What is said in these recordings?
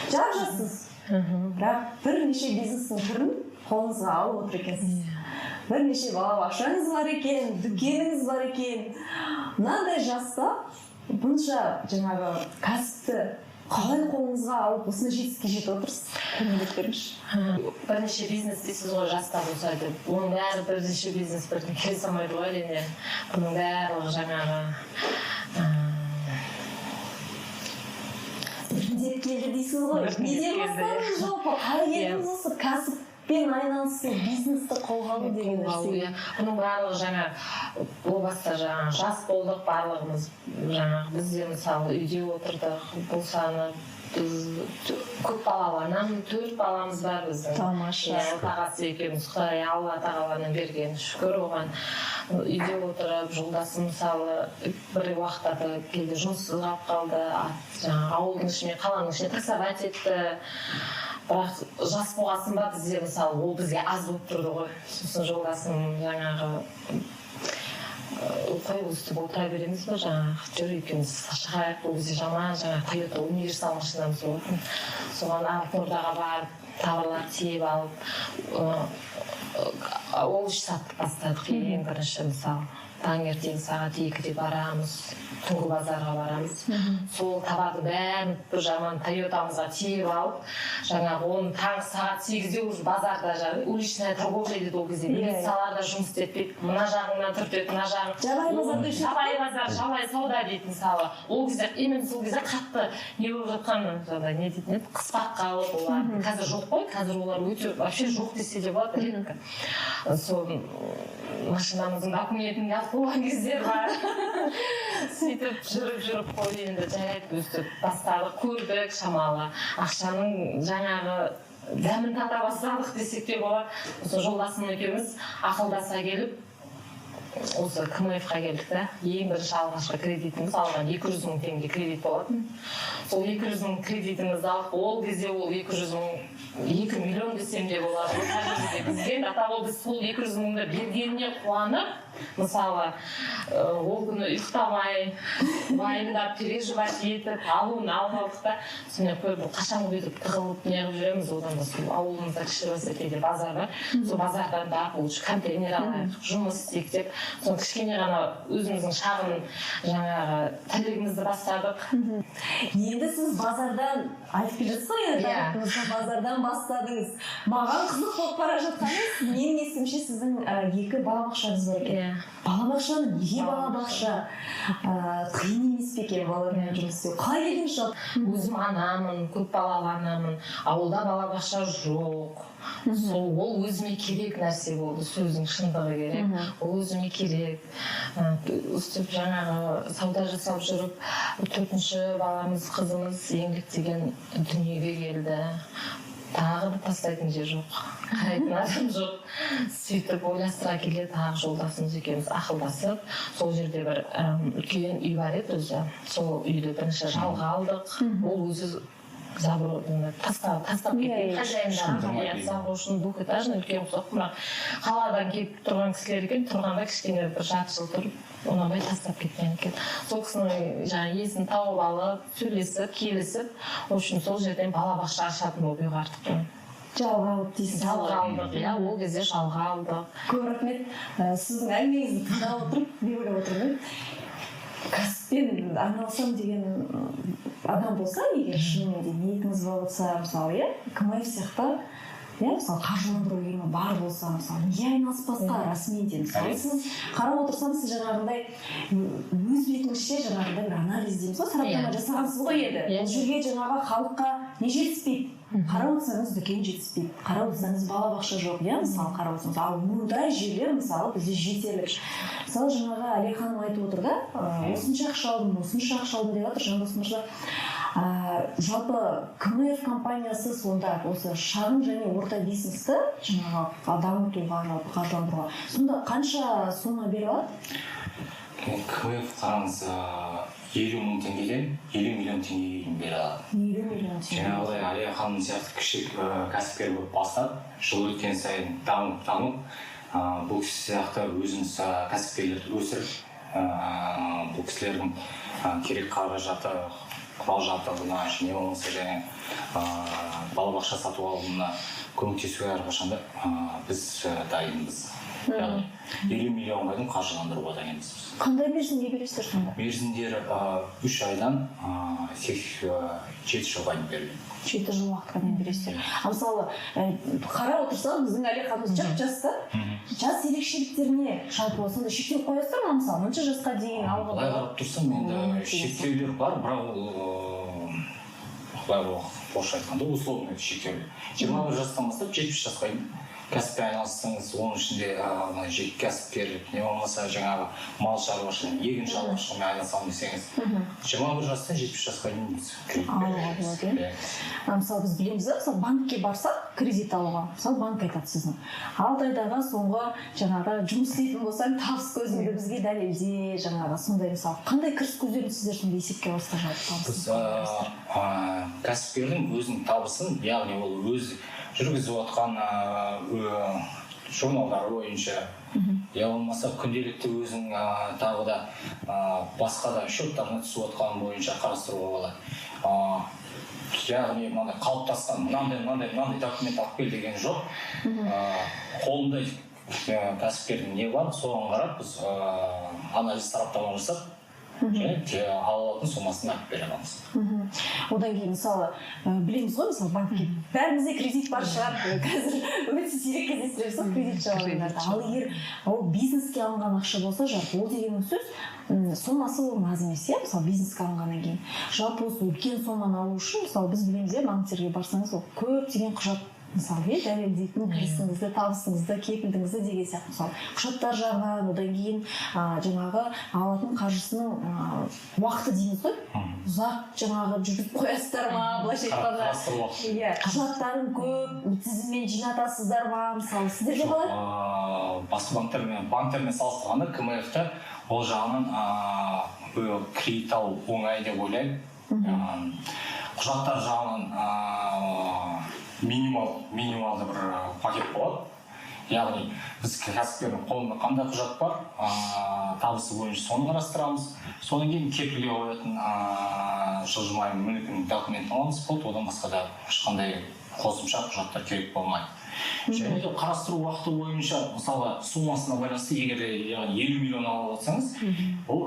Жап-жассыз, бірақ бірнеше бизнестің түрін қолыңызға алып отыр екенсіз. Бірнеше балабақшаңыз бар екен, дүкеніңіз бар екен. Мынандай жаста бұнша жаңағы кәсіпті қалай қолыңызға алып, осындай жетістікке жетіп отырсыз? Әңгімелеп беріңізші. Бірнеше бизнес дейсіз ғой, жаста болса деп. Оның бәрі бірнеше бизнес бірден келе салмайды ғой, әрине. Бұның барлығы жаңағы Біртіндеп келді дейсіз ғой. Біртіндеп Неден келді. бастадыңыз жалпы? Қалай келдіңіз осы кәсіппен айналысу, бизнесті қолға алу деген Қолға алу, нәрсеге? Иә. Бұның барлығы жаңа, о баста жаңа жас болдық барлығымыз. Жаңағы біз де, мысалы, үйде отырдық босанып. Біз көп балалы анамын, төрт баламыз бар біздің. Тамаша. Иә, отағасы екеуміз, Құдай, Алла тағаланың берген, шүкір оған. Үйде отырып, жолдасым, мысалы, бір уақыттарда кейде жұмыссыз қалып қалды. Жаңағы ауылдың ішімен, қаланың ішіне таксовать етті. Бірақ жас болғасын ба, бізде, мысалы, ол бізге аз болып тұрды ғой. Сосын жолдасым жаңағы: «Қой, өстіп отыра береміз ба, жаңағы, жүр, екеуміз шығайық». Ол кезде жаман жаңағы «Тойота Универсал» машинамыз болатын. Соған Алтын Ордаға барып, товарлар тиеп алып, овощ сатып бастадық ең бірінші. Мысалы, таңертең сағат 2-де барамыз, түнгі базарға барамыз. Сол товардың бәрін бір жаман «Тойотамызға» тиеп алып, жаңағы оны таңғы сағат 8-де уже базарда, жаңағы уличная торговля дейді ол кезде, милициялар да жұмыс істетпейді, мына жағыңнан түртеді, мына жағың. Жабайы базарда өшірді. Жабайы базар, жабайы сауда дейді. Мысалы, ол кезде, именно сол кезде қатты не болып жатқан жағдай, не дейтін еді, қыспаққа алып олар. Қазір жоқ қой, қазір олар өте вообще жоқ десе де болады, редко. Сол машинамыздың документін алып қойған кездер бар. Сөйтіп жүріп жүріп қой, енді жарайды, өстіп бастадық, көрдік, шамалы ақшаның жаңағы дәмін тата бастадық десек те болады. Осы жолдасым екеуміз ақылдаса келіп, осы КМФ-қа келдік та. Ең бірінші алғашқы кредитіміз алған 200 000 теңге кредит болатын. Сол 200 000 кредитімізді алып, ол кезде ол 200 000 2 миллион десем де болады ғой қазіргі кезде бізге. До того біз сол 200 000-ды бергеніне қуанып, мысалы, ол күні ұйықтамай, уайымдап, переживать етіп, алуын алып алдық та. Сонымен, қой, бұл қашан бүйтіп тығылып неғып жүреміз, одан да сол ауылымызда Кіші Басеркеде базар бар, сол базардан барып, лучше контейнер алайық, жұмыс істейік деп, соны кішкене ғана өзіміздің шағын жаңағы тірлігімізді бастадық. Енді сіз базардан айтып келе жатсыз ғой енді. Иә. Тарихыңызда базардан бастадыңыз. Маған қызық болып бара жатқаныңыз, менің естуімше, сіздің екі балабақшаңыз бар екен. Иә. Балабақшаны неге, балабақша қиын емес пе екен, балалармен жұмыс істеу? Қалай келдіңіз жалпы? Өзім анамын, көп балалы анамын. Ауылда балабақша жоқ. Сол ол өзіме керек нәрсе болды, сөздің шындығы керек, ол өзіме керек. Өстіп жаңағы сауда жасап жүріп, төртінші баламыз, қызымыз Еңлік деген дүниеге келді. Тағы да тастайтын жер жоқ, қарайтын адам жоқ. Сөйтіп ойластыра келе, тағы жолдасымыз екеуміз ақылдасып, сол жерде бір үлкен үй бар еді өзі. Сол үйді бірінші жалға алдық. Ол өзі тастап кеткен хозяиндары, иә, заброшенный, двухэтажный, үлкен ұсақ, бірақ қаладан келіп тұрған кісілер екен. Тұрғанда кішкене бір жарты жыл тұрып, ұнамай тастап кеткен екен. Сол кісінің жаңағы иесін тауып алып, сөйлесіп, келісіп, в общем, сол жерден балабақша ашатын болып ұйғардық қой. Жалға алып дейсіз Жалға ғой. алдық, иә, ол кезде жалға алдық. Көп рахмет. Сіздің әңгімеңізді тыңдап отырып, не ойлап отырмын: кәсіппен айналысамын деген адам болса, егер шынымен де ниетіңіз болса, мысалы, иә, КМФ сияқты, иә, мысалы, қаржыландыру ұйымы бар болса, мысалы, неге айналыспасқа? Расымен де, мысалы, сіз қарап отырсам, сіз жаңағындай өз бетіңізше жаңағындай бір анализ дейміз ғой, сараптама жасағансыз ғой енді. Иә. Бұл жерге жаңағы халыққа не жетіспейді? Қарап отырсаңыз, дүкен жетіспейді, қарап отырсаңыз, балабақша жоқ, иә, мысалы, қарап отырсаңыз. Ал мұндай жерлер, мысалы, бізде жетерлік. Мысалы, жаңағы Әлия ханым айтып отыр да, осынша ақша алдым, осынша ақша алдым деп жатыр. Жандос мырза, жалпы КМФ компаниясы сонда осы шағын және орта бизнесті жаңағы дамытуға, жалпы қаржыландыруға сонда қанша сома бере алады? КМФ, қараңыз, 50 000 теңгеден 50 миллион теңгеге дейін бере алады. 50 миллион теңге. Жаңағыдай Әлия ханым сияқты кіші кәсіпкер болып бастап, жыл өткен сайын дамып дамып, бұл кісі сияқты өзіміз кәсіпкерлерді өсіріп, бұл кісілердің керек қаражаты құрал жабдығына, не болмаса және балабақша сатып алуына көмектесуге әрқашанда біз дайынбыз. Яғни 50 миллионға дейін қаржыландыруға дайынбыз. Қандай мерзімге бересіздер сонда? Мерзімдері 3 айдан 7 жылға дейін беріледі. 7 жыл уақытқа дейін бересіздер. А мысалы, қарап отырсақ, біздің Әлиханымыз жап-жас та. Жас ерекшеліктеріне жалпы сонда шектеу қоясыздар ма, мысалы, мынша жасқа дейін алуға Былай қарап тұрсам, енді шектеулер бар, бірақ ол былай орысша айтқанда условный шектеулер. 21 жастан бастап 70 жасқа дейін кәсіппен айналыссаңыз, оның ішінде жеке кәсіпкерлік, не болмаса жаңағы мал шаруашылығы, егін шаруашылығымен айналысамын десеңіз, 21 жастан 70 жасқа дейін біз кредит алуға болады, иә? Мысалы, біз білеміз да, мысалы, банкке барсақ кредит алуға, мысалы, банк айтады: сіздің 6 айдағы соңғы жаңағы жұмыс істейтін болсаң, табыс көзіңді бізге дәлелде. Жаңағы сондай, мысалы, қандай кіріс көздерін сіздер сонда есепке аласыздар жалпы? Біз кәсіпкердің өзінің табысын, яғни ол өзі жүргізіп отқан журналдары бойынша, я болмаса күнделікті өзінің тағы да басқа да счеттарына түсіп отқан бойынша қарастыруға болады. Яғни мынандай қалыптасқан мынандай, мынандай, мынандай документ алып кел деген жоқ. Қолында кәсіпкердің не бар, соған қарап біз анализ, сараптама жасап және ала алатын сомасын айтып бере аламыз. Одан кейін, мысалы, білеміз ғой, мысалы, банкке бәрімізде кредит бар шығар, қазір өте сирек кездестіреміз ғой кредит жалғандарды. Ал егер ол бизнеске алынған ақша болса, жалпы ол деген сөз сомасы ол аз емес, иә? Мысалы, бизнеске алынғаннан кейін жалпы осы үлкен соманы алу үшін, мысалы, біз білеміз, иә, банктерге барсаңыз, ол көптеген құжат, мысалы, иә, дәлелдейтін кірісіңізді, табысыңызды, кепілдігіңізді деген сияқты, мысалы, құжаттар жағынан, одан кейін жаңағы алатын қаржысының уақыты дейміз ғой, ұзақ жаңағы жүргізіп қоясыздар ма, былайша айтқанда? Қарастыру уақыты. Иә, құжаттарын көп тізіммен жинатасыздар ма, мысалы, сіздерде қалай? Басқа банктермен салыстырғанда КМФ та ол жағынан кредит алу оңай деп ойлаймын. Құжаттар жағынан минималды бір пакет болады. Яғни біз кәсіпкердің қолында қандай құжат бар, табысы бойынша соны қарастырамыз. Содан кейін кепілге қоятын жылжымайтын мүліктің документін аламыз, болды. Одан басқа да ешқандай қосымша құжаттар керек болмайды. Және де қарастыру уақыты бойынша, мысалы, суммасына байланысты, егер де, яғни 50 миллион алып жатсаңыз, ол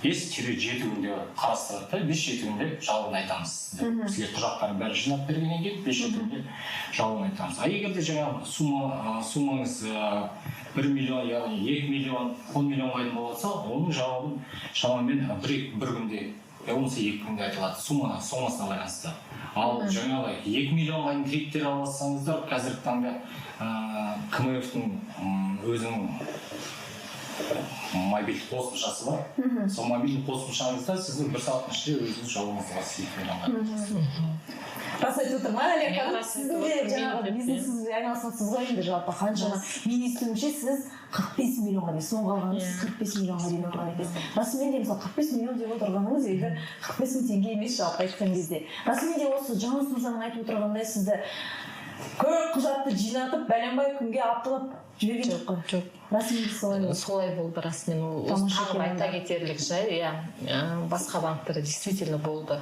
5-7 күнде қарастырады да, 5-7 күнде жауабын айтамыз сізге. Құжаттардың бәрін жинап бергеннен кейін 5-7 күнде жауабын айтамыз. А егер де жаңағы суммаңыз 1 миллион, яғни 2 миллион, 10 миллионға дейін болып жатса, оның жауабын шамамен бір күнде, я болмаса 2 күнде айтылады, суммасына байланысты. Ал жаңағы 2 миллионға дейін кредиттер алып жатсаңыздар, қазіргі таңда КМФ-тің өзінің мобильді қосымшасы бар. Сол мобильді қосымшаңызда сіздің бір сағаттың ішінде өзіңіз жауабыңызды аласыз 2 миллионға. Рас айтып отырмын ма, Әлия ханым? Рас айтып Сіздің де отырмын. жаңағы Мен де. бизнесіңізбен айналысасыз ғой енді. Жалпы қаншама, мен естуімше, сіз 45 миллионға дейін соңғы алғаныңыз, 45 миллионға дейін алған екенсіз. Расымен де, мысалы, 45 миллион деп отырғаныңыз енді 45 мың теңге емес жалпы айтқан кезде. Расымен де, осы Жандос мырзаның айтып отырғандай, сізді көп құжатты жинатып, бәленбай күнге апталап жіберген жоқ қой? Жоқ. Расымен де солай болды? Солай болды расымен. Ол осы Тамаша тағы бір екен айта онда. кетерлік жай, иә. Басқа банктерде действительно болды,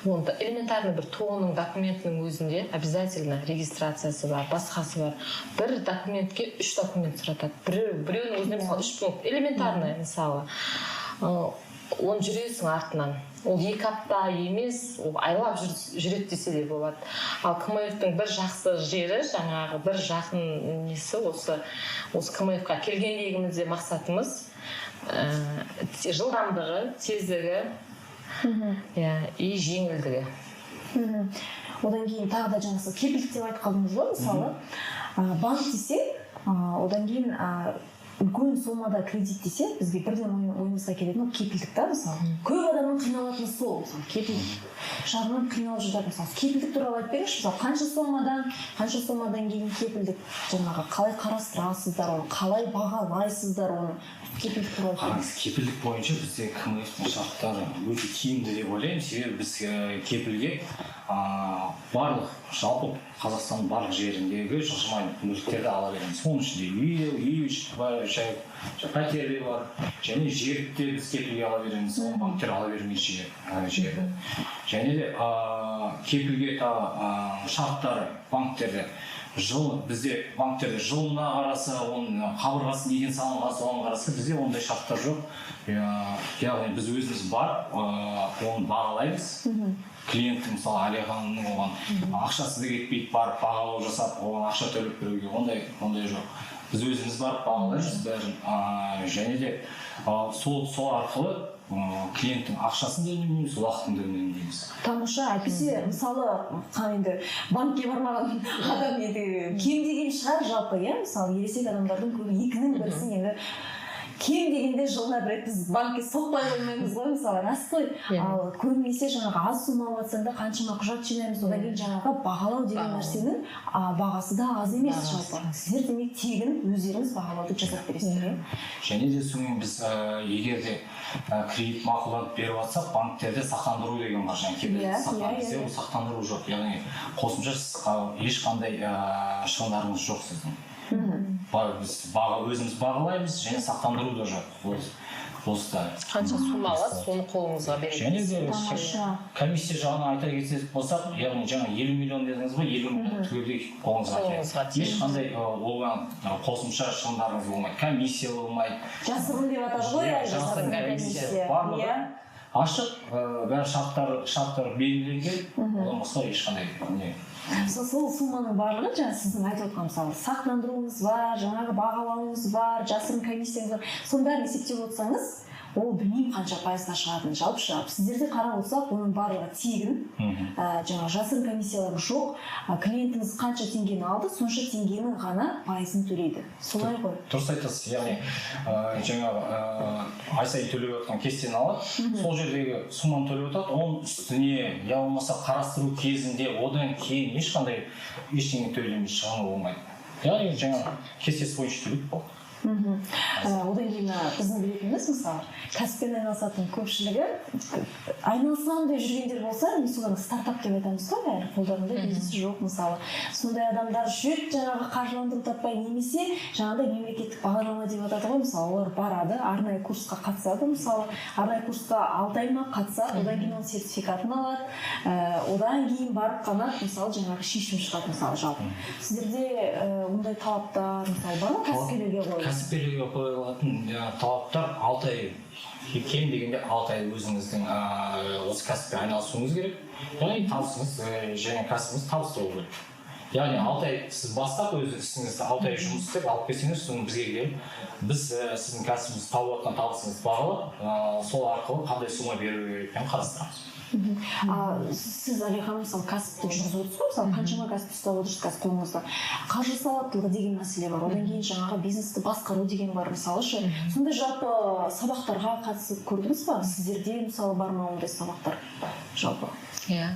онда элементарно бір ТОО-ның документінің өзінде обязательно регистрациясы бар, басқасы бар, бір документке үш документ сұратады, біреуінің өзінде, мысалы, үш пункт элементарно. Мысалы, оны жүресің артынан, ол 2 апта емес, ол айлап жүреді десе де болады. Ал КМФ-тің бір жақсы жері, жаңағы бір жақын несі, осы КМФ-қа келгендегімізде мақсатымыз жылдамдығы, тездігі, иә, и жеңілдігі. Одан кейін тағы да жаңа сіз кепілдік деп айтып қалдыңыз ғой. Мысалы, банк десе, одан кейін үлкен сомада кредит десе, бізге бірден ойымызға келетін ол кепілдік та. Мысалы, көп адамның қиналатыны сол, мысалы, кепілдік жағынан қиналып жатады. Мысалы, кепілдік туралы айтып беріңізші. Мысалы, қанша сомадан кейін кепілдік, жаңағы қалай қарастырасыздар оны, қалай бағалайсыздар оны, кепілдік туралы айтып Қараңыз, кепілдік бойынша бізде КМФ-тің шарттары өте тиімді деп ойлаймын. Себебі біз кепілге барлық, жалпы Қазақстанның барлық жеріндегі жылжымайтын мүліктерді ала береміз. Соның ішінде үй жай пәтер де бар, және жерді де біз кепілге ала береміз, оны банктер ала бермейді жерді. Және де кепілге тағы шарттары банктерде жыл, бізде банктерде жылына қараса, оның қабырғасы неден салынған, соған қараса, бізде ондай шарттар жоқ. Яғни біз өзіміз барып оны бағалаймыз. Клиенттің, мысалы, Әлия ханымның оған ақшасы да кетпейді, барып бағалау жасап, оған ақша төлеп беруге ондай жоқ. Біз өзіміз барып бағалаймыз бәрін. Және де сол арқылы клиенттің ақшасын да үнемдейміз, уақытын да үнемдейміз. Тамаша. Әйтпесе, мысалы, енді банкке бармаған адам енді кем деген шығар жалпы, иә? Мысалы, ересек адамдардың көбі, екінің бірісі енді кем дегенде жылына бір рет біз банкке соқпай қоймаймыз ғой, мысалы, рас қой. Ал көбінесе жаңағы аз сумма алып жатсаң да, қаншама құжат жинаймыз, одан кейін жаңағы бағалау деген нәрсенің бағасы да аз емес жалпы. Сіздер, демек, тегін өздеріңіз бағалауды жасап бересіздер, иә? Және де сонымен біз егер де кредит мақұлданып беріп жатсақ, банктерде сақтандыру деген бар, жаңағы кепілдік сақтандыру. Бізде ол сақтандыру жоқ, яғни қосымша ешқандай шығындарыңыз жоқ сіздің. Біз өзіміз бағалаймыз, және сақтандыру да жоқ. Осы қанша сумма аласыз, соны қолыңызға береді. Және де комиссия жағынан айта кетсек болсақ, яғни жаңа 50 миллион дедіңіз ғой, 50 миллион түгелдей қолыңызға тиеді. Ешқандай оған қосымша шығындарыңыз болмайды, комиссия болмайды. Жасырын деп атады ғой, жасырын комиссия. Барлығы ашық, бәрі шарттар белгіленген, одан басқа ешқандай не. Сол сумманың барлығы жаңа сіздің айтып отқан, мысалы, сақтандыруыңыз бар, жаңағы бағалауыңыз бар, жасырын комиссияңыз бар, соның бәрін есептеп отырсаңыз, ол білмеймін қанша пайызға шығатынын. Жалпы сіздерде қарап отырсақ, оның барлығы тегін, жаңағы жасырын комиссиялар жоқ, клиентіңіз қанша теңгені алды, сонша теңгенің ғана пайызын төлейді, солай ғой? Дұрыс айтасыз. Яғни жаңағы ай сайын төлеп жатқан кестені алады, сол жердегі сумманы төлеп жатады, оның үстіне я болмаса қарастыру кезінде, одан кейін ешқандай ештеңе төлемейді, шығыны болмайды. Яғни жаңағы кестесі бойынша төлейді, болды. Одан кейін біздің білетініміз, мысалы, кәсіппен айналысатын көпшілігі, айналысамын деп жүргендер болса, немесе оларды стартап деп айтамыз ғой, әлі қолдарында бизнесі жоқ, мысалы, сондай адамдар жүреді, жаңағы қаржыландыру таппай, немесе жаңағыдай мемлекеттік бағдарлама деп атады ғой, мысалы, олар барады, арнайы курсқа қатысады, мысалы, арнайы курсқа 6 ай ма қатысады, одан кейін оның сертификатын алады, одан кейін барып қана, мысалы, жаңағы шешім шығады. Мысалы, жалпы сіздерде ондай талаптар, мысалы, бар ма кәсіпкерлерге қойылатын? Кәсіпкерлерге қойылатын талаптар 6 ай, кем дегенде 6 ай өзіңіздің осы кәсіппен айналысуыңыз керек, яғни табысыңыз және кәсібіңіз табысты болу керек. Яғни 6 ай сіз бастап өз ісіңізді 6 ай жұмыс істеп алып келсеңіз, соны бізге келіп, біз сіздің кәсібіңізді, тауып жатқан табысыңызды бағалап, сол арқылы қандай сумма беру керек екенін қарастырамыз. Сіз, Әлия ханым, мысалы, кәсіпті жүргізіп отырсыз ғой, мысалы, қаншама кәсіпті ұстап отырсыз қазір қолыңызда. Қаржы сауаттылығы деген мәселе бар, одан кейін жаңағы бизнесті басқару деген бар, мысалы ше. Сондай жалпы сабақтарға қатысып көрдіңіз ба? Сіздерде, мысалы, бар ма ондай сабақтар жалпы? Иә.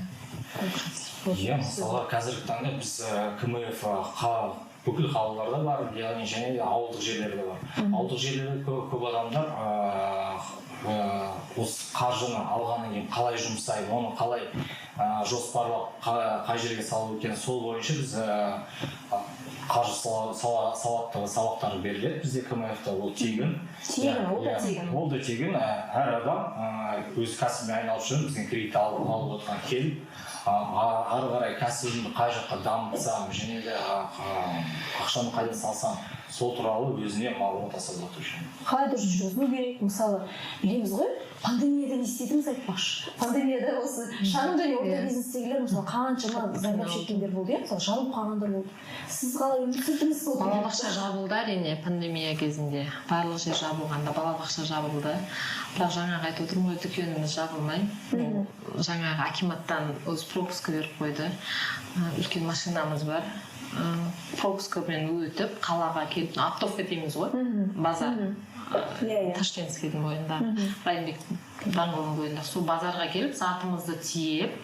Иә, мысалға, қазіргі таңда біз КМФ бүкіл қалаларда бар, яғни және де ауылдық жерлерде бар. Ауылдық жерлерде көп адамдар осы қаржыны алғаннан кейін қалай жұмсайды, оны қалай жоспарлап, қай жерге салу екен, сол бойынша біз қаржы сауаттығы сабақтары беріледі бізде КМФ-та, ол тегін. Тегін, ол да тегін. Ол да тегін. Әр адам өз кәсібімен айналысып жүріп, бізге кредит алып отырған келіп, ары қарай кәсібімді қай жаққа дамытсам, және де ақшаны қайда салсам, сол туралы өзіне мағлұмат алса болады уже. Қалай дұрыс жүргізу керек, мысалы, білеміз ғой, пандемияда не істедіңіз айтпақшы. Пандемияда осы шағын және орта бизнестегілер, мысалы, қаншама зардап шеккендер болды, иә, мысалы, жабылып қалғандар болды. Сіз қалай өмір сүрдіңіз сол? Балабақша жабылды, әрине, пандемия кезінде. Барлық жер жабылғанда балабақша жабылды. Бірақ жаңағы айтып отырмын ғой, дүкеніміз жабылмай. Жаңағы акиматтан өз пропуск беріп қойды. Үлкен машинамыз бар. Пропускамен өтіп, қалаға келіп, оптовка дейміз ғой, базар. Ташкентскийдің бойында, Райымбек даңғылының бойында. Сол базарға келіп, затымызды тиеп,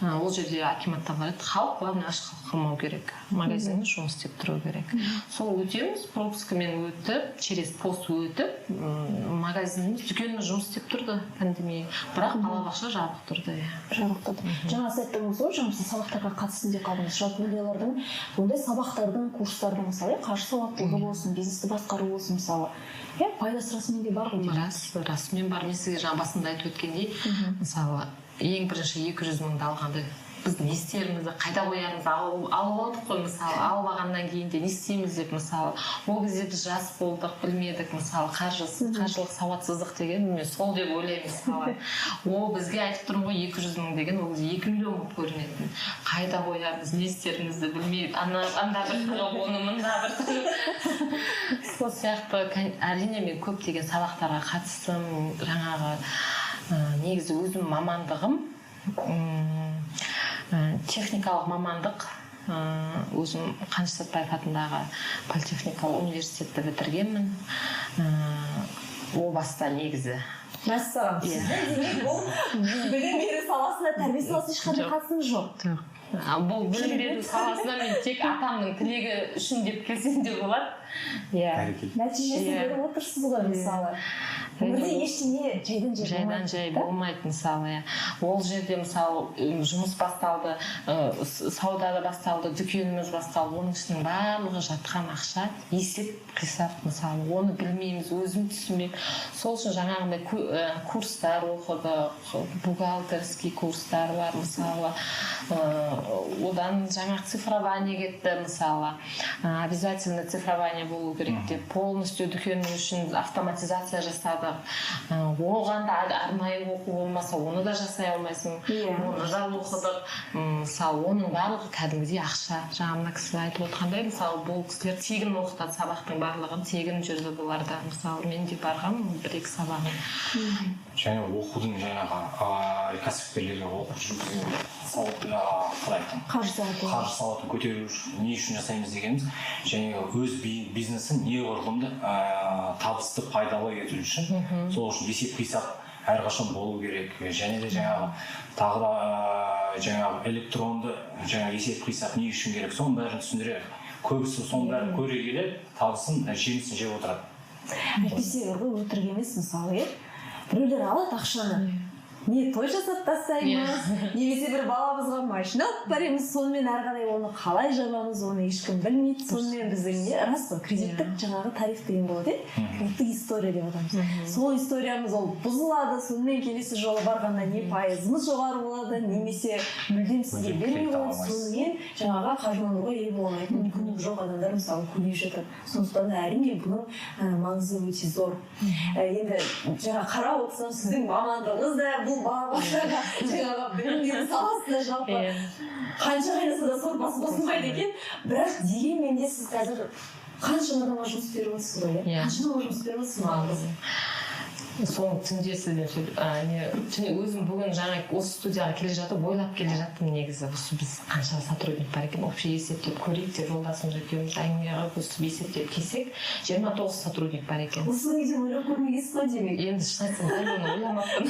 Ол жерде акиматтан қарайды, халық главное аш қалмау керек, магазиніміз жұмыс істеп тұру керек. Сол өтеміз, пропускамен өтіп, через пост өтіп, магазиніміз, дүкеніміз жұмыс істеп тұрды пандемия, бірақ балабақша жабық тұрды, иә. Жабық тұрды. Жаңа сіз айттыңыз ғой, жаңа сіз сабақтарға қатыстым деп қалдыңыз. Жалпы ондайлардың, ондай сабақтардың, курстардың, мысалы, иә, қаржы сауаттылығы болсын, бизнесті басқару болсын, мысалы, иә, пайдасы расымен де бар ғой деймін. Рас, расымен бар. Мен сізге жаңа басында айтып өткендей, мысалы, ең бірінші 200 мыңды алғанда біз не істерімізді, қайда қоярымызды, алып алдық қой. Мысалы, алып алғаннан кейін де не істейміз деп, мысалы, ол кезде біз жас болдық, білмедік. Мысалы, қаржылық сауатсыздық деген мен сол деп ойлаймын. Мысалы, ол бізге, айтып тұрмын ғой, 200 мың деген ол кезде 2 миллион болып көрінетін. Қайда қоярмыз, не істерімізді білмей, ана анда бір тығып, оны мында бір тығып, сол сияқты. Әрине, мен көптеген сабақтарға қатыстым. Жаңағы негізі өзім мамандығым техникалық мамандық. Өзім Қаныш Сәтбаев атындағы политехникалық университетті бітіргенмін. О баста негізі Мәссаған! Иә. Сіздің, демек, бұл білім беру саласына, тәрбие саласына ешқандай Жоқ. қатысыңыз жоқ? Жоқ. Бұл білім беру саласына мен тек атамның тілегі үшін деп келсем де болады, иә. Бәрекелді. Нәтижесін көріп отырсыз ғой. Мысалы, өмірде ештеңе жайдан жай Жайдан болмайды, жай да? болмайды. Мысалы, иә, ол жерде, мысалы, жұмыс басталды, сауда да басталды, дүкеніміз басталды. Оның ішінің барлығы жатқан ақша, есеп қисап, мысалы, оны білмейміз, өзім түсінбеймін. Сол үшін жаңағындай курстар оқыдық, бухгалтерский курстар бар, мысалы. Одан жаңағы цифрование кетті, мысалы, обязательно цифрование болу керек деп, полностью дүкеннің ішін автоматизация жасадық. Оған да арнайы оқу болмаса, оны да жасай алмайсың. Оны да оқыдық. Мысалы, оның барлығы кәдімгідей ақша. Жаңа мына кісі айтып отырғандай, мысалы, бұл кісілер тегін оқытады, сабақтың барлығын тегін жүрді бұларда. Мысалы, мен де барғанмын бір екі сабағын. Және оқудың жаңағы кәсіпкерлерге оқу жүргізу, сауат, қалай айтсам, Қаржы сауаты. Қаржы сауатын көтеру үшін не үшін жасаймыз дегеніміз, және өз бизнесін неғұрлым да табысты, пайдалы ету үшін. Сол үшін есеп қисап әрқашан болу керек. Және де жаңағы тағы да жаңағы электронды жаңағы есеп қисап не үшін керек, соның бәрін түсіндіреді. Көбісі соның бәрін көре келе табысын, жемісін жеп отырады. Әйтпесе бар ғой, өтірік емес, мысалы, иә, біреулер алады ақшаны, не той жасап тастаймыз, немесе бір баламызға машина алып береміз, сонымен әрі қарай оны қалай жабамыз, оны ешкім білмейді. Сонымен біздің не, рас қой, кредиттік жаңағы тариф деген болады, иә, кредиттік история деп атаймыз. Сол историямыз, ол бұзылады. Сонымен келесі жолы барғанда не пайызымыз жоғары болады, немесе мүлдем сізге Мүлдем бермей кредит ала қояды. алмайсыз. Сонымен жаңағы қаржыландыруға ие бола алмайтын, мүмкіндігі жоқ адамдар, мысалы, көбейіп жатады. Сондықтан да, әрине, бұның маңызы өте зор. Енді жаңа қарап отырсам, сіздің мамандығыңыз да бұл балабақшаға, жаңағы білім беру саласына жалпы қанша қайнаса да сорпасы қосылмайды екен. Бірақ дегенмен де сіз қазір қаншама адамға жұмыс беріп отырсыз ғой, иә? Иә. Қаншама адамға жұмыс беріп отырсыз, маған қызық. Соны түнде сізбен не, түнде өзім бүгін жаңа осы студияға келе жатып ойлап келе жаттым. Негізі осы біз қанша сотрудник бар екен, общий есептеп көрейік деп, жолдасым екеуміз әңгіме қылып, өстіп есептеп келсек, 29 сотрудник бар екен. Осы күнге дейін ойлап көрмегенсіз ғой, демек? Енді шын айтсам, дәл оны ойламаппын,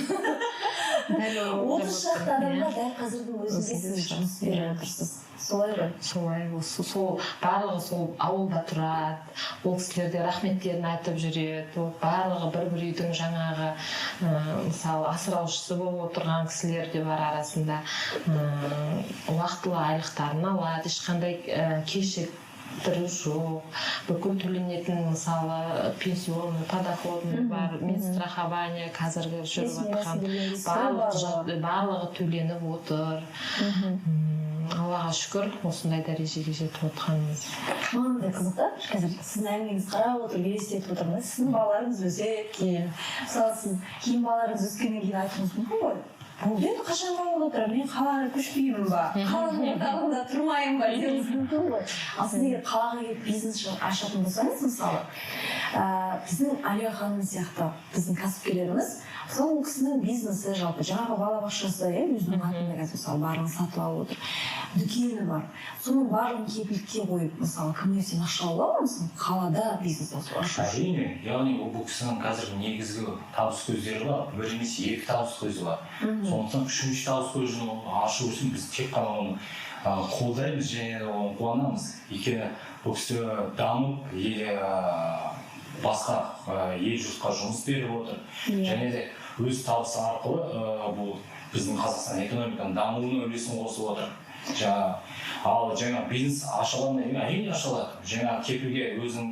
дәл оны 30 шақты ойламаппын. адамға дәл қазірдің өзінде сіз жұмыс беріп отырсыз, солай ғой? Солай. Осы сол барлығы сол ауылда тұрады. Ол кісілер де рахметтерін айтып жүреді. Ол барлығы бір бір үйдің жаңағы мысалы, асыраушысы болып отырған кісілер де бар арасында. Уақытылы айлықтарын алады, ешқандай кешіктіру жоқ, бүкіл төленетін, мысалы, пенсионный, подоходный бар, медстрахование, қазіргі жүріп Ресми жатқан рәсімделген дейсіз ғой, барлық барлығы. құжат, барлығы төленіп отыр. Аллаға шүкір, осындай дәрежеге жетіп отқанымыз. Маған да қызық та, қазір сіздің әңгімеңізді қарап отырып, елестетіп отырмын да. Сіздің балаларыңыз өседі кейін, мысалы, сіз кейін балаларыңыз өскеннен кейін айтуыңыз мүмкін ғой: болды енді, қашанғы ауылда тұрамын мен, қалаға көшпеймін ба, қаланың орталығында тұрмайын ба деуіңіз мүмкін ғой. Ал сіз егер қалаға келіп бизнес ашатын болсаңыз, мысалы, біздің Әлия ханым сияқты біздің кәсіпкерлеріміз, мысалы, ол кісінің бизнесі, жалпы жаңағы балабақшасы, иә, өзінің атында қазір, мысалы, барлығын сатып алып отыр. Дүкені бар. Соның барлығын кепілдікке қойып, мысалы, КМФ-тен ақша ала ала ма, мысалы, қалада бизнес ашу үшін? Әрине, яғни ол кісінің қазір негізгі табыс көздері бар, бір емес, екі табыс көзі бар. Сондықтан үшінші табыс көзін ашу үшін біз тек қана оны қолдаймыз және оған қуанамыз. Өйткені бұл кісі дамып, басқа ел жұртқа жұмыс беріп отыр. Және де өз табысы арқылы бұл біздің Қазақстан экономиканың дамуына үлесін қосып отыр. Жаңа, ал жаңа бизнес аша ала ма? Әрине, аша алады. Жаңа кепілге өзінің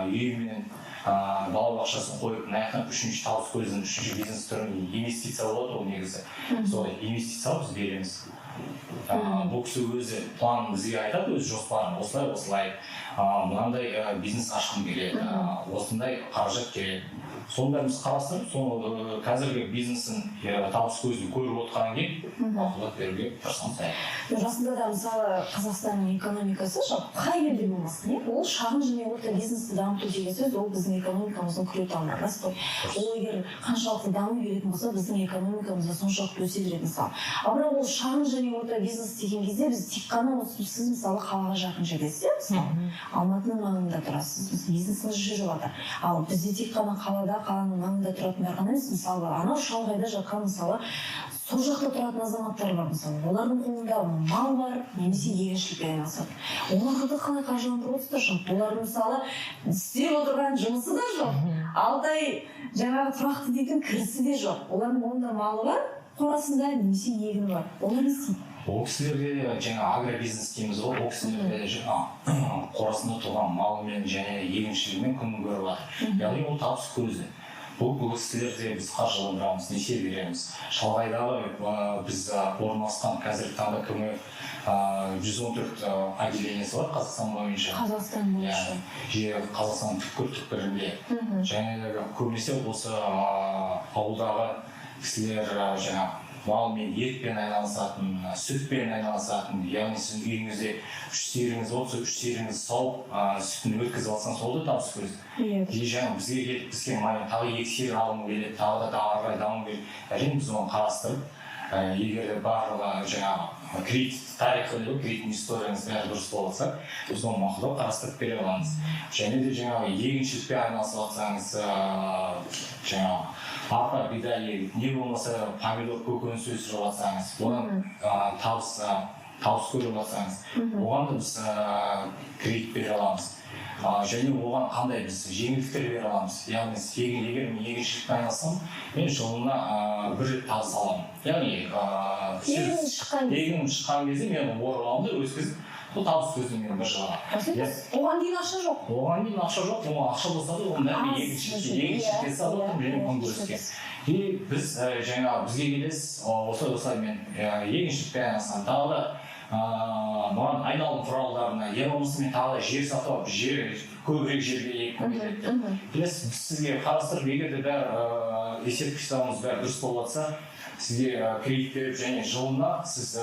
үйі менен балабақшасын қойып, мына жақтан үшінші табыс көзін, үшінші бизнес түрін, инвестиция болады ол негізі. Сол инвестиция біз береміз. Бұл кісі өзі планын бізге айтады, өз жоспарын: осылай, осылай, мынандай бизнес ашқым келеді, осындай қаражат керек. Соның бәрін біз қарастырып, соны қазіргі бизнесін, табыс көзін көріп отырғаннан кейін мақұлдап беруге тырысамыз. Расында да, мысалы, Қазақстанның экономикасы, жалпы қай елде болмасын, иә, ол шағын және орта бизнесті дамыту деген сөз, ол біздің экономикамыздың күре тамыры, рас қой. Ол егер қаншалықты дами беретін болса, біздің экономикамыз да соншалықты өсе береді, мысалы. Ал бірақ ол шағын және орта бизнес деген кезде біз тек қана осы, сіз, мысалы, қалаға жақын жердесіз, иә, мысалы, Алматының маңында тұрасыз, бизнесіңіз жүріп жатыр. Ал бізде тек қана қалада, қаланың маңында тұратындар ғана емес, мысалы, анау шалғайда жатқан, мысалы, сол жақта тұратын азаматтар бар. Мысалы, олардың қолында мал бар немесе егіншілікпен айналысады. Оларды да қалай қаржыландырып отырсыздар жалпы? Олардың, мысалы, істеп отырған жұмысы да жоқ, 6 ай жаңағы тұрақты дейтін кірісі де жоқ. Олардың қолында малы бар қорасында немесе егіні бар. Олар не істейді? Ол кісілерге жаңа агробизнес дейміз ғой. Ол кісілерде жаңа қорасында тұрған малымен және егіншілігімен күн көріп жатыр, яғни ол табыс көзі. Бұл кісілерде біз қаржыландырамыз, несие береміз. Шалғайдағы біз орналасқан, қазіргі таңда КМФ 114 отделениесі бар Қазақстан бойынша. Қазақстан бойынша. Иә, Қазақстанның түкпір түкпірінде. Және де көбінесе осы ауылдағы кісілер, жаңағы малмен, етпен айналысатын, сүтпен айналысатын. Яғни сіздің үйіңізде үш сиырыңыз болса, үш сиырыңызды сауып, сүтін өткізіп алсаң, сол да табыс көзі. И жаңағы бізге келіп, бізге тағы екі сиыр алғым келеді, тағы да ары қарай дамығым келеді. Әрине, біз оны қарастырып, егер де барлығы жаңағы кредит тарихы дейді ғой, кредиттің историяңыз бәрі дұрыс болса, біз оны мақұлдап, қарастырып бере аламыз. Және де жаңағы егіншілікпен айналысып жатсаңыз, жаңағы арпа, бидай егіп, не болмаса помидор, көкөніс өсіріп жатсаңыз, одан табыс көріп жатсаңыз, оған да біз кредит бере аламыз. Және оған қандай біз жеңілдіктер бере аламыз? Яғни егер мен егіншілікпен айналыссам, мен жылына бір рет табыс аламын, яғни Егін шыққан кезде. Егін шыққан кезде мен оны орып аламын да, өткізіп, бұл табыс көзі мен бір жылға. Рас емес? Оған дейін ақша жоқ. Оған дейін ақша жоқ. Оған ақша болса да, оның бәрін Аз егіншілікке мөлшерде, егіншілікке салып отырмын және күнкөріске. И біз жаңағы бізге келесіз: осылай, осылай, мен егіншілікпен айналысамын, тағы да маған айналым құралдарына, я болмаса мен тағы да жер сатып алып, жер көбірек жерге еккім келеді деп келесіз. Біз сізге қарастырып, егер де бәрі есеп қисабыңыз бәрі дұрыс болып жатса, сізге кредит беріп, және жылына сіз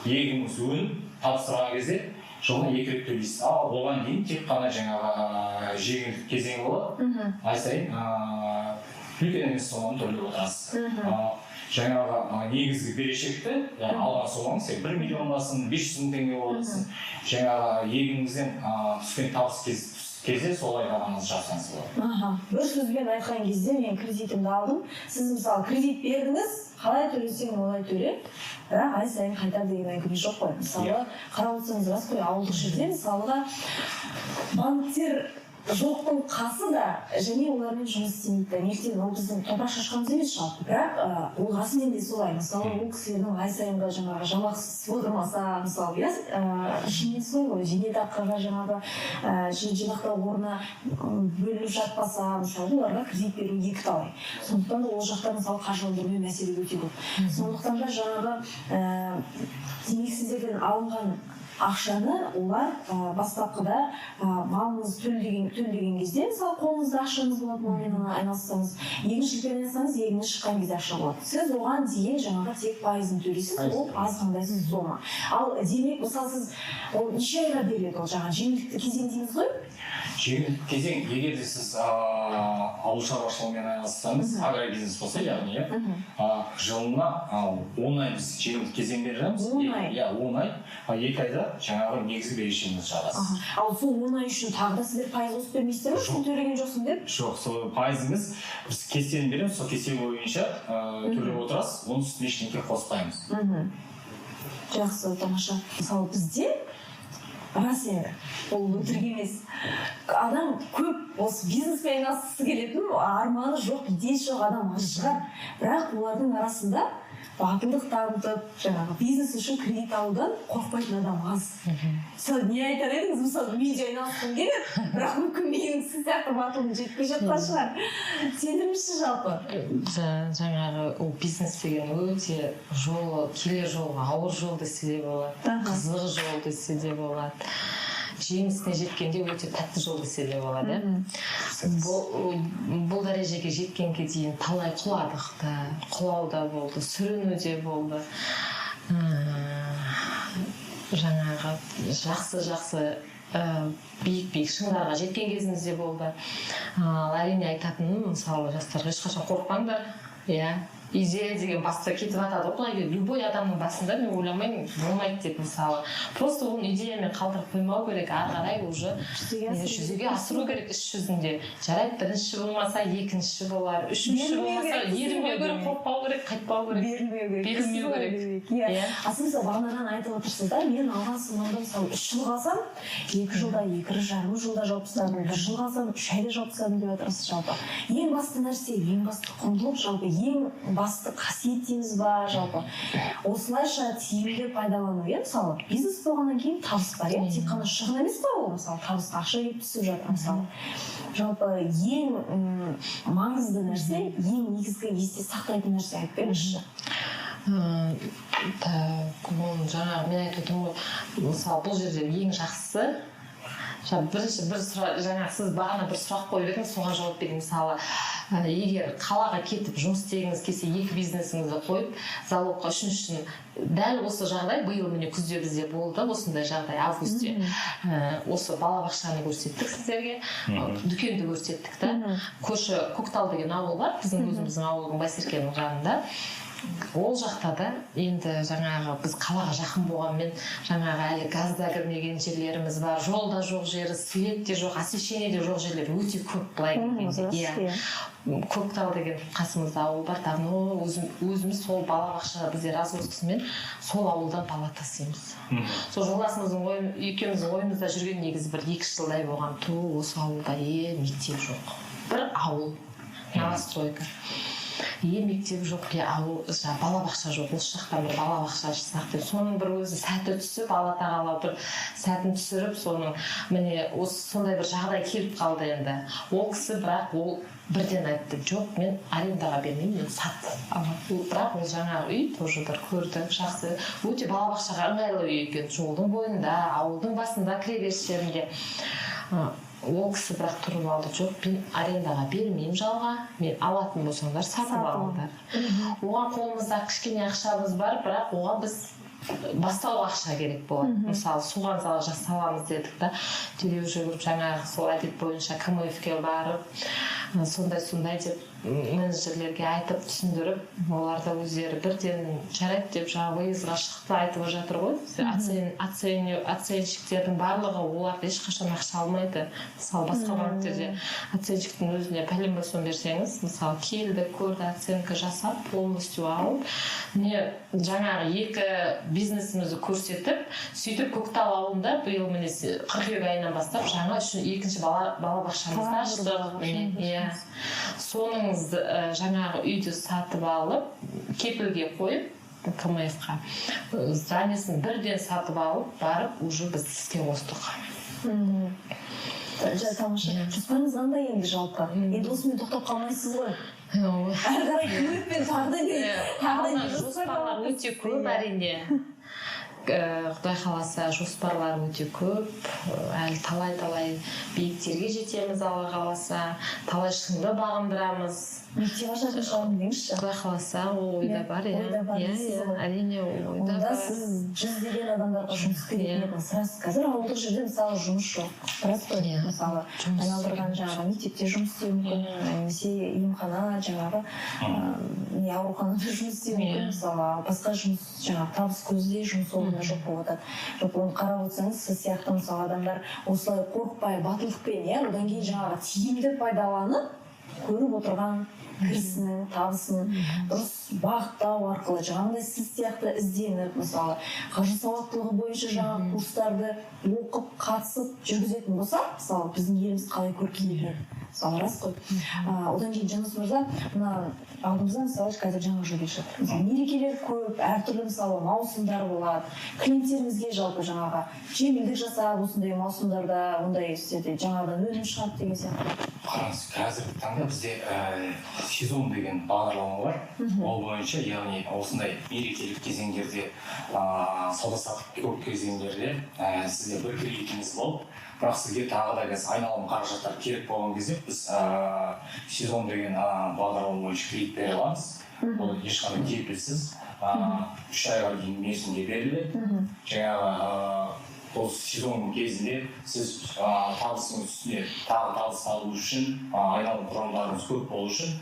егініңіз өніп тапсырған кезде жылына екі рет төлейсіз. Ал оған дейін тек қана жаңағы жеңілдік кезеңі болады, ай сайын үлкен емес соманы төлеп отырасыз. Жаңағы негізгі берешекті, яғни алған сомаңыз сен 1 миллион болсын, 500 мың теңге болсын, жаңағы егініңізден түскен табыс кезде солай ғана жапсаңыз болады. Аха, бір сөзбен айтқан кезде, мен кредитімді алдым, сіз, мысалы, кредит бердіңіз, қалай төлесең, олай төле, бірақ ай сайын қайтар деген әңгіме жоқ қой, мысалы. Қарап отырсаңыз, рас қой, ауылдық жерде, мысалға, банктер жоқтың қасы да және олармен жұмыс істемейді да. Неліктен? Ол біздің топырақ шашқанымыз емес жалпы, бірақ ол расымен де солай. Мысалы, ол кісілердің ай сайынғы жаңағы жалақысы түсіп отырмаса, мысалы, иә, шынымен солай ғой, зейнетақыға жаңағы жинақтау қорына бөлініп жатпаса, мысалы, оларға кредит беру екі талай. Сондықтан да ол жақта, мысалы, қаржыландырумен мәселе өте көп. Сондықтан да жаңағы демек, сіздерден алынған ақшаны олар бастапқыда малыңыз төлеген кезде, мысалы, қолыңызда ақшаңыз болады, малмен айналыссаңыз, егіншілікпен айналыссаңыз, егініңіз шыққан кезде ақша болады. Сіз оған дейін жаңағы тек пайызын төлейсіз. Пайыз. Ол азғандай сома. Ал демек, мысалы, сіз ол неше айға беріледі, ол жаңағы жеңілдікті кезең дейміз ғой? Жеңіл кезең, егер де сіз ауыл шаруашылығымен айналыссаңыз, агробизнес болса, яғни, иә, жылына 10 ай біз жеңіл кезең береміз. 10 ай? Иә, 10 ай. 2 айда жаңағы негізгі берешегіңізді жабасыз. Ал сол 10 ай үшін тағы да сіздер пайыз қосып бермейсіздер ме, сен төлеген жоқсың деп? Жоқ, сол пайызыңыз, біз кестені береміз, сол кесте бойынша төлеп отырасыз, оның үстіне ештеңе қоспаймыз. Жақсы, тамаша. Мысалы, бізде рас енді, ол өтірік емес, адам көп осы бизнеспен айналысқысы келетін, арманы жоқ, идеясы жоқ адам аз шығар. Бірақ олардың арасында батылдық танытып, жаңағы бизнес үшін кредит алудан қорықпайтын адам аз. Сол не айтар едіңіз? Мысалы, мен де айналысқым келеді, бірақ мүмкін менің сіз сияқты батылым жетпей жатқан шығар. Сендіріңізші жалпы. Жаңағы ол бизнес деген өте жолы, келер жолы ауыр жол десе де болады, қызық жол десе де болады, жеңісіне жеткенде өте тәтті жол десе де болады, иә. Бұл дәрежеге жеткенге дейін талай құладық та, құлау да болды, сүріну де болды. Жаңағы жақсы жақсы биік биік шыңдарға жеткен кезіміз де болды. Ал әрине, айтатыным, мысалы, жастарға: ешқашан қорықпаңдар, иә. Идея деген баста кетіп жатады ғой былай, любой адамның басында. Мен ойламаймын болмайды деп. Мысалы, просто оны идеямен қалдырып қоймау керек, ары қарай уже жүзеге иә, асыру. Жүзеге асыру керек іс жүзінде. Жарайды, бірінші болмаса, екінші болар, үшінші Берілмеу болмаса. керек дейсің Ерінбеу ғой, керек, демек. қорықпау керек, қайтпау керек. Берілмеу керек. Берілмеу керек. Иә. Иә. А сіз, мысалы, бағанадан айтып отырсыз да, мен алған суммамды, мысалы, 3 жыл қалсам, 2 жылда, 2,5 жылда жауып тастадым, бір жыл қалсам, 3 айда жауып тастадым деп отырсыз. Жалпы, ең басты нәрсе, ең басты құндылық, жалпы ең басты қасиет дейміз ба, жалпы осылайша тиімді пайдалану, иә. Мысалы, бизнес болғаннан кейін табыс бар, иә, тек қана шығын емес қой ол. Мысалы, табысқа ақша келіп түсіп жатыр. Мысалы, жалпы ең маңызды нәрсе, ең негізгі есте сақтайтын нәрсе айтып беріңізші. Так, оны жаңағы мен айтып отырмын ғой. Мысалы, бұл жерде ең жақсысы, жаңа бірінші бір сұрақ, жаңағы сіз бағана бір сұрақ қойып едіңіз, соған жауап берейін. Мысалы, егер қалаға кетіп жұмыс істегіңіз келсе, екі бизнесіңізді қойып, залогқа үшіншісін, дәл осы жағдай биыл, міне, күзде бізде болды осындай жағдай, августте. Осы балабақшаны көрсеттік сіздерге, дүкенді көрсеттік та. Көрші Көктал деген ауыл бар біздің, өзіміздің ауылдың, Байсеркенің жанында. Ол жақта да енді жаңағы біз қалаға жақын болғанмен, жаңағы әлі газ да кірмеген жерлеріміз бар, жол да жоқ жері, свет те жоқ, освещение де жоқ жерлер өте көп былай келгенде. Рас, иә. Иә. Көктал деген қасымызда ауыл бар. Давно өзіміз сол балабақшаға бізде разгрузкасымен сол ауылдан бала тасимыз. Сол жолдасымыздың ой, екеуміздің ойымызда жүрген негізі бір 2 жылдай болған: ту, осы ауылда е мектеп жоқ, бір ауыл, новостройка, е мектеп жоқ, е ауыл, жаңағы балабақша жоқ, осы жақтан бір балабақша ашсақ деп. Соның бір өзі сәті түсіп, Алла тағала бір сәтін түсіріп, соның міне осы сондай бір жағдай келіп қалды енді. Ол кісі, бірақ ол бірден айтты: «Жоқ, мен арендаға бермеймін, мен сат аламын». Бірақ ол жаңағы үй тоже бір көрді, жақсы, өте балабақшаға ыңғайлы үй екен, жолдың бойында, ауылдың басында, кіреберіс жерінде. Ол кісі бірақ тұрып алды: «Жоқ, мен арендаға бермеймін, жалға, мен алатын болсаңдар, сатып Сатып алыңдар». Оған қолымызда кішкене ақшамыз бар, бірақ оған біз бастауға ақша керек болады. Мысалы, соған жасаламыз дедік та, дереу жүгіріп жаңағы сол әдет бойынша КМФ-ке барып, сондай сондай деп менеджерлерге айтып, түсіндіріп, олар да өздері бірден жарайды деп, жаңағы выездға шықты. Айтып жатыр ғой, оценщиктердің барлығы, олар ешқашан ақша алмайды. Мысалы, басқа банктерде оценщиктің өзіне пәленбай сом берсеңіз, мысалы, келді, көрді, оценка жасап, полностью алып, міне, жаңағы екі бизнесімізді көрсетіп, сөйтіп Көктал ауылында биыл, міне, қыркүйек айынан бастап жаңа үшін екінші балабақшамызды Тағы бір аштық. балабақша. Міне, иә, соның жаңағы үйді сатып алып, кепілге қойып КМФ-қа, зданиесін бірден сатып алып барып, уже біз іске қостық. Тамаша. Жоспарыңыз қандай енді жалпы? Енді осымен тоқтап қалмайсыз ғой, әрі қарай КМФ-пен тағы да не, тағы да не Жоспарлар өте көп, әрине. Құдай қаласа, жоспарлар өте көп. Әлі талай-талай биіктерге жетеміз, Алла қаласа, талай шыңды бағындырамыз. Мектеп ашатын шығармын деңізші. Құдай қаласа, ол ойда Иә, бар, иә. ойда бар Иә, дейсіз иә, ғой. әрине, ол ойда Онда бар. сіз жүздеген адамдарға жұмыс беретін Иә. едіңіз, рас. Қазір ауылдық жерде, мысалы, жұмыс жоқ, рас қой? Иә. Мысалы, Жұмыс айналдырған жаңағы мектепте жұмыс істеуі мүмкін немесе емхана, жаңағы не, ауруханада жұмыс істеуі мүмкін. Иә. Мысалы, ал басқа жұмыс, жаңағы табыс көзі де, жұмыс орны жоқ болып жатады. Жалпы, оны қарап отырсаңыз, сіз сияқты, мысалы, адамдар осылай қорықпай, батылдықпен, иә, одан кейін жаңағы тиімді пайдаланып, көріп отырған кірісінің, табысын дұрыс бағыттау арқылы, жаңағыдай сіз сияқты ізденіп, мысалы, қаржы сауаттылығы бойынша жаңағы курстарды оқып, қатысып жүргізетін болса, мысалы, біздің еліміз қалай көркейеді, мысалы, рас қой? Одан кейін, Жандос мырза, мына алдымызда, мысалы, қазір Жаңа жыл келе жатыр. Мысалы, мерекелер көп, әртүрлі, мысалы, маусымдар болады. Клиенттерімізге жалпы жаңағы жеңілдік жасап, осындай маусымдарда, ондай сіздерде жаңадан өнім шығады деген сияқты. Қараңыз, қазіргі таңда бізде сезон деген бағдарлама бар. Ол бойынша, яғни осындай мерекелік кезеңдерде, сауда саттық көп кезеңдерде, сізде бір кредитіңіз болып, бірақ сізге тағы да қазір айналым қаражаттар керек болған кезде, біз сезон деген бағдарлама бойынша кредит бере аламыз. Ол ешқандай кепілсіз, 3 айға дейін мерзімге беріледі. Жаңағы бұл сезон кезінде сіз табысыңыз үстіне тағы табыс алу үшін, айналым құралдарыңыз көп болу үшін,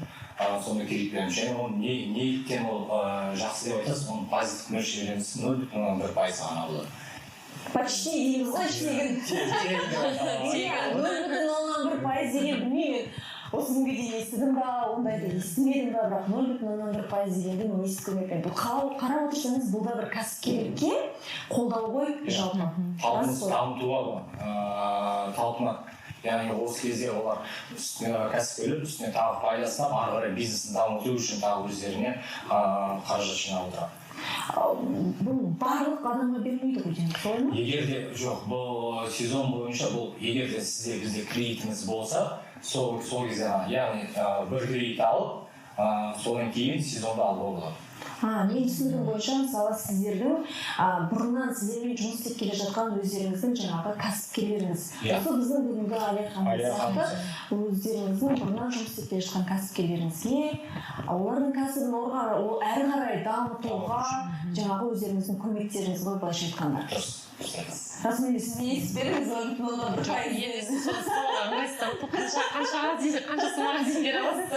сондай кредит береміз. Және ол не неліктен ол жақсы деп айтасыз, оның пайыздық мөлшерлемесі 0,1% ғана болады. Почти дейміз ғой, тегін. 0,1% деген, білмеймін, осы күнге дейін естідім ба, ондайды естімедім ба, бірақ 0,1% дегенді мен естіп көрмеппін. Бұл қарап отырсаңыз, бұл да бір кәсіпкерлікке қолдау ғой жалпы, рас Талпыныс қой? дамытуға талпынады. Яғни осы кезде олар үстіне, кәсіпкерлер үстіне тағы пайда жасап, ары қарай бизнесін дамыту үшін тағы өздеріне қаражат жинап отырады. Бұл барлық адамға бермейді ғой жаңағы, солай ма? Егер де жоқ, бұл сезон бойынша, бұл егер де сізде, бізде кредитіңіз болса, сол кезде ғана, яғни бір кредит алып, содан кейін сезонда алуға болады. Мен түсінігім бойынша, мысалы, сіздердің бұрыннан сіздермен жұмыс істеп келе жатқан өздеріңіздің жаңағы кәсіпкерлеріңіз, Иә. осы біздің бүгінгі Әлия ханым Әлия ханым. сияқты өздеріңіздің бұрыннан жұмыс істеп келе жатқан кәсіпкерлеріңізге, олардың кәсібін ол әрі қарай дамытуға жаңағы өздеріңіздің көмектеріңіз ғой, былайша айтқанда. Дұрыс, дұрыс айтасыз. Расымен де сіз не естіп едіңіз 0,1%? Енді соны ыңғайсызданып, қанша, қаншаға дейін, қанша суммаға дейін бере аласыз?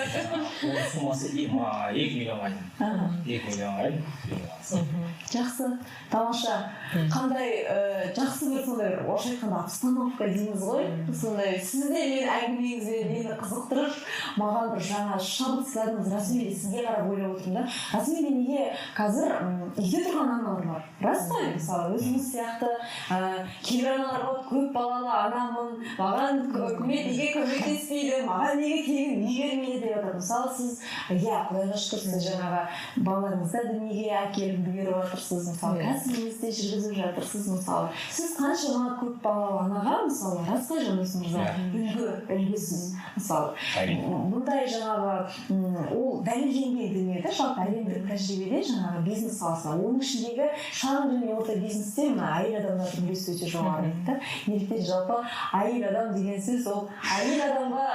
Оның суммасы 2 миллионға дейін, 2 миллионға дейін бере аласыз. Жақсы, тамаша. Қандай жақсы бір сондай бір, орысша айтқанда, обстановка дейміз ғой, сондай. Сіз де менің әңгімеңізбен мені қызықтырып, маған бір жаңа шабыт сыйладыңыз. Расымен де, сізге қарап ойлап отырмын да, расымен де, неге қазір үйде тұрған аналар бар, рас қой? Мысалы, өзіңіз сияқты кейбір аналар болады: «Көп балалы анамын, маған үкімет неге көмектеспейді, маған неге тегін үй бермейді?» – деп жатады. Мысалы, сіз, иә, Құдайға шүкір, сіз жаңағы балаларыңызды да дүниеге әкеліп үлгеріп жатырсыз, мысалы, кәсібіңізді де жүргізіп жатырсыз. Мысалы, сіз қаншама көп балалы анаға, мысалы, рас қой, Жандос мырза, үлгі, үлгісіз, мысалы. Әрине. Бұндай жаңағы ол дәлелденген дүние да. Жалпы, әлемдік тәжірибеде жаңағы бизнес саласында, оның ішіндегі шағын және орта бизнесте мына әйел адамдардың үлесі өте жоғары дейді да. Неліктен? Жалпы, әйел адам деген сөз, ол әйел адамға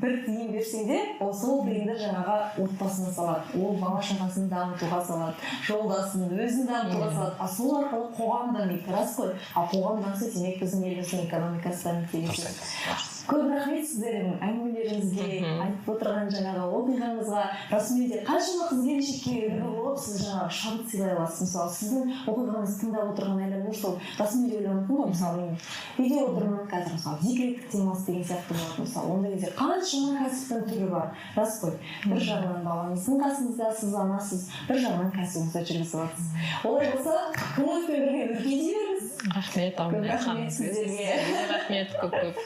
бір тиын берсең де, ол сол тиынды жаңағы отбасына салады, ол бала шағасын дамытуға салады, жолдасын, өзін дамытуға салады, ал сол арқылы қоғам дамиды, рас қой? Ал қоғам дамыса, демек, біздің еліміздің экономикасы дамиды деген Дұрыс сөз. айтасыз. Көп рахмет сіздердің әңгімелеріңізге, айтып отырған жаңағы оқиғаңызға. Расымен де, қаншама қыз келіншекке үлгі болып, сіз жаңағы шабыт сыйлай аласыз. Мысалы, сіздің оқиғаңызды тыңдап отырған әйел адамдар сол расымен де ойлауы мүмкін ғой: мысалы, мен үйде отырмын қазір, мысалы, декреттік демалыс деген сияқты болады. Мысалы, ондай кезде қаншама кәсіптің түрі бар, рас қой? Бір жағынан балаңыздың қасыңыздасыз, анасыз, бір жағынан кәсібіңізді жүргізіп жатырсыз. Олай болса, көңілпен бірге өркендей беріңіз. Рахмет. Көп рахмет сіздерге. Рахмет көп көп.